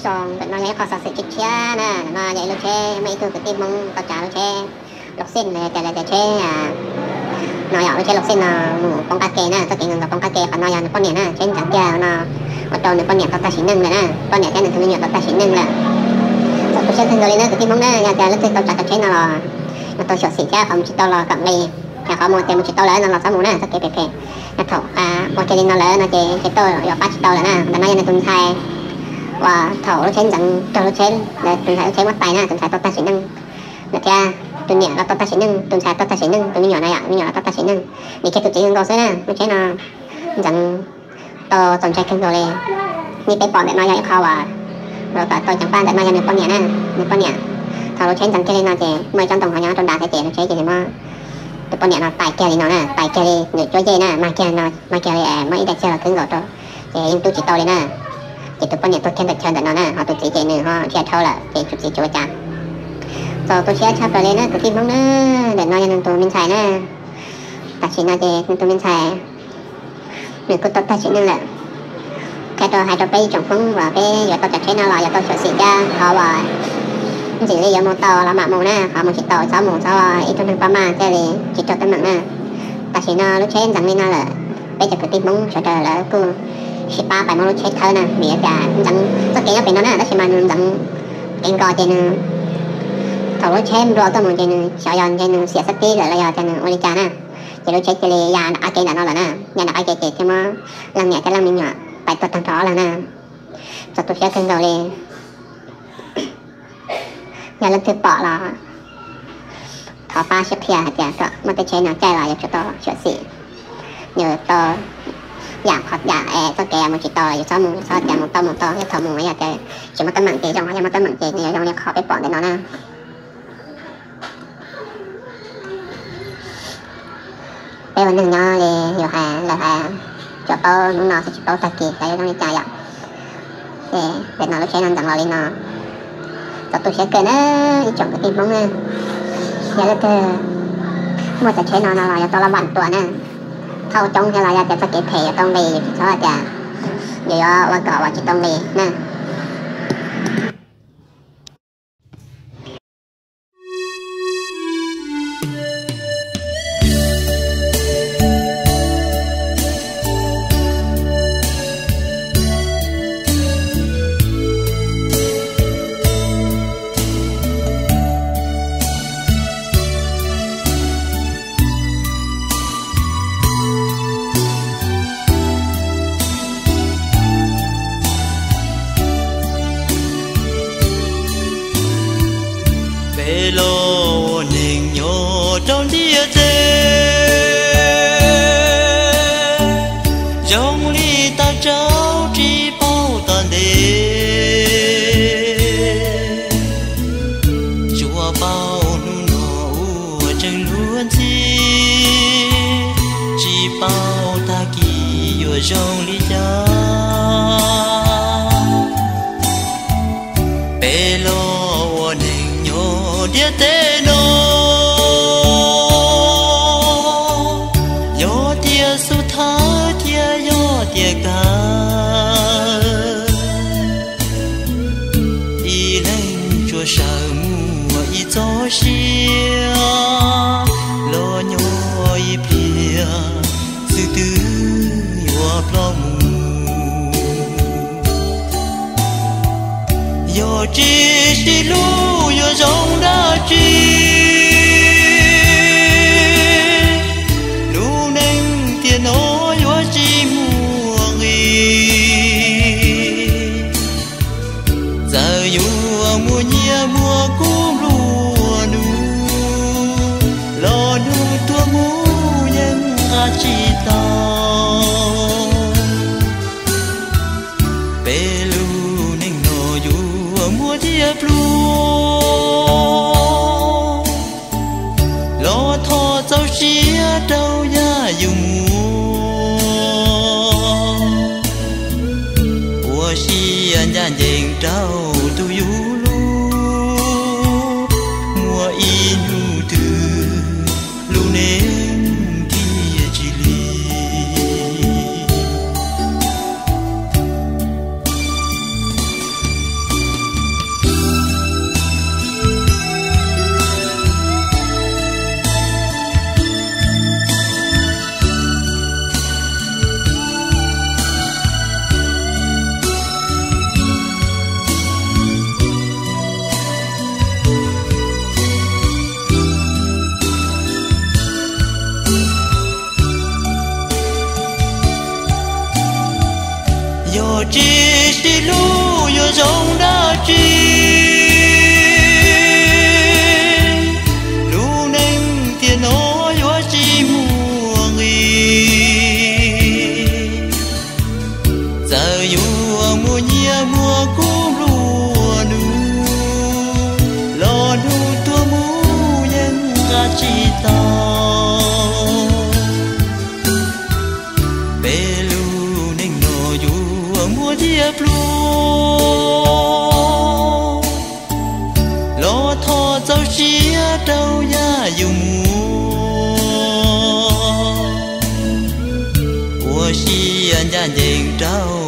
Ntawm no yog ib qho xov xwm tshiab tshiab na, ntawm no yog ib lub tsheb, muaj ib tug kwv tij Hmoob tau tsav lub tsheb Luxus los yog tias tsheb, no yog lub tsheb Luxus no mus poob qab ke na, txoj kev nkaus poob qab ke. Qhov no yog nws poj niam na, tsheb ntxeev kiag no ua rau nws poj niam tau tag sim neej lawm na, poj niam thiab nws tus me nyuam tau tag sim neej lawm. Txaus tu siab kawg nkaus li na kwv tij Hmoob na, yog tias leej twg tau tsav cov tsheb no los yuav tau xyuam xim thiab, qhov mus tsis tau los kom nqis, yog qhov mus tias mus tsis tau lawm no los txhob mus na, txoj kev phem phem. Yog thaum ua kiag li no lawm no ces kev tuaj yuav pab tsis tau lawm na. Ntawm no yog nws tus ntxhais uas thaum lub tsheb ntxeev raug lub tsheb, tus ntxhais lub tsheb muab tais na, tus ntxhais tau tag sim neej lawm thiab. Tus niam los tau tag sim neej, tus ntxhais tau tag sim neej, tus me nyuam no yom, me nyuam los tau tag sim neej. Nim kiag tus txiv kawg nkaus xwb na, lub tsheb no ntxeev tau txaus ntshai kawg nkaus li. Li peb pom ntawm no yog ib qho uas tau ceev faj, ntawm no yog nws poj niam na, nws poj niam. Thaum lub tsheb ntxeev kiag li no ces muaj ib tsob ntoo ho nyob rau nrad thiab ces lub tsheb ces nws muab tus poj niam no tais kiag li no na, tais kiag li nws cuab yej na, mag kiag no, mag kiag li, muab ib daim txiag los khwb nkaus rau, ces yeej rub tsis tau li na. Ces tus poj niam tuag kiag ntawm chaw ntawm no na, ho tus txiv ces nws ho dhia dhau lawm ces tus txiv tsis ua cas. Txaus tu siab tshaj plaws li na kwv tij Hmoob na, ntawm no yog nws tus me ntxhais na. Tam sim no ces nws tus me ntxhais nws kuj tau tag sim neej lawm. Qhia rau, hais rau peb ib tsoom Hmoob uas peb yuav tau cov tsheb no los yuav tau xyuam xim thiab, qhov uas ntxim li yuav mus tau los mam mus na, qhov mus tsis tau txhob mus, txhob ib tug neeg pab maj thiaj li tsis raug teeb meem na. Tam sim no lub tsheb ntxeev li no lawm, peb cov kwv tij Hmoob sawv daws lawv kuj sib pab pais muab lub tsheb thawb na, vim tias ntxeev txoj kev nyob pem no na, tab sis mas nws ntxeev kev nkaus ces nws, thaum lub tsheb nplua tuaj mus ces nws xyov yog ntshe nws xiam xab tib lawm los yog tias nws ua li cas na, ces lub tsheb cia li ya nram qab kev ntawm no lawm na, ya nram qab kev ces thiaj muab leej niam thiab leej me nyuam pais tuag tag nrho ob leeg na. Txaus tu siab kawg nkaus li. Yog leej twg pom los thov pab sib qhia hais tias kom muaj tej tsheb no caij los yuav tsum tau xyuam xim, yuav tau yam qhov yam es txoj kev mus tsis tau los yuav txhob mus, txhob tias mus tau mus tau, yog thaum mus yog tias tsis muaj teeb meem ces zoo, yog muaj teeb meem ces nws yuav zoo li qhov peb pom ntawm no na. Peb ua neeg nyob li yus hais lawm hais, tsuas paub hnub no xwb tsis paub tag kis xyov yuav zoo li cas yom. Ces ntawm no lub tsheb no ntxeev los li no, txaus tu siab kawg na ib tsoom kwv tij Hmoob na. Yog leej twg muaj cov tsheb no no los yuav tau laj vam tuam na, thauj coob thiab los yog tias txoj kev phem yuav tau nqis, yus tsis txhob tias yus yuav ua kom uas tsis tau nqis na. Peb los ua neeg nyob rau ntiaj teb, zoo li tau tsaug tsis paub tom ntej. Tsuas paub hnub no ua tseem luag ntxhi, tsis paub tag kis yuav zoo li cas. Peb los ua neeg nyob ntiaj teb no, yog tias xub thawj thiab yog tias kawg, ib leeg tsuas sawv muaj ib txoj sia, los nyob ib pliag xwb twb yuav ploj mus. Yog tsis sib hlub yuav zoo dab tsi, lub neej tiam no yuav tsis muaj nqis. Txawm yuav muaj nyiaj muaj kub nplua nuj, los hnub tuag mus yeej nqa tsis tau. Peb lub neej no yuav muaj thiab pluag, los thov txaus siab rau yam yus muaj. Ua siab ncaj ncees rau tus yus hlub, muaj ib hnub twg lub neej thiaj tsis lig. rau